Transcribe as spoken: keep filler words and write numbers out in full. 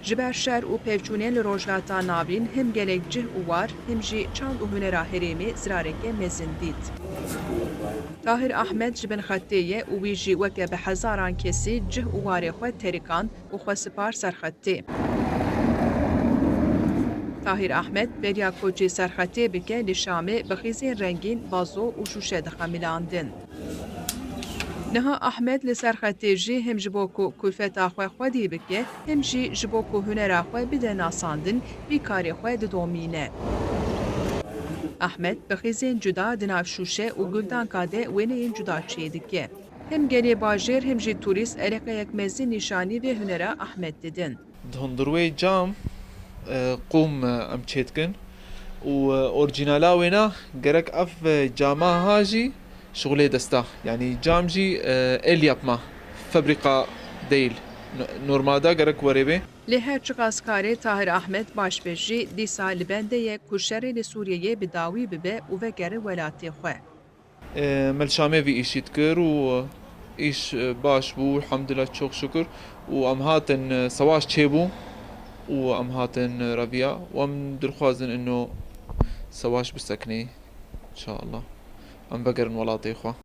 Ji ber şer û pevçûnên li Rojhilata Navîn him gelek cih û war, him jî çand û hunera herêmê zirareke mezin dît. Tahir Ahmed ji bin xetê ye û wî jî weke bi hezaran kesî cih û warê xwe terikand û xwe spar Serxetê. Tahir Ahmed beriya koçê Serxetê bike li Şamê bi xîzên rengîn, vazo û şûşe dixemilandin. Niha Ahmed li Serxetê jî him ji bo ku kulfeta xwe xwedî bike, him jî ji bo ku hunera xwe bide nasandin, vî karê xwe didomîne. Ahmed bi xîzên cuda di nav şûşe û guldanka de wêneyên cuda çêdike. Him gelê bajêr, him jî turîst eleqeyek mezin nîşanî vê hunera Ahmed didin. Di hundirwê cam, e, qûm, e, em çêdikin û, e, orîjînala wêna gerek ev, e, cama ha jî şixulê desta. Yanî cam jî, e, el yapma, fabrika değil. No-, normalde gerek were bê. Lê her çiqas karê Tahir Ahmed baş be jî, dîsa li bende ye ku şerê li Sûriyeyê bi dawî bibe û vegere welatê xwe. E, me li Şamê vî îşî dikir û îş, e, baş bû, elhamdülillah, çok şükür. Û em hatin, e, sewaş çêbû û em hatin, e, reviya û em dilxwazin ino sewaş bisekine, inşallah. Em vegerin welatê xwe.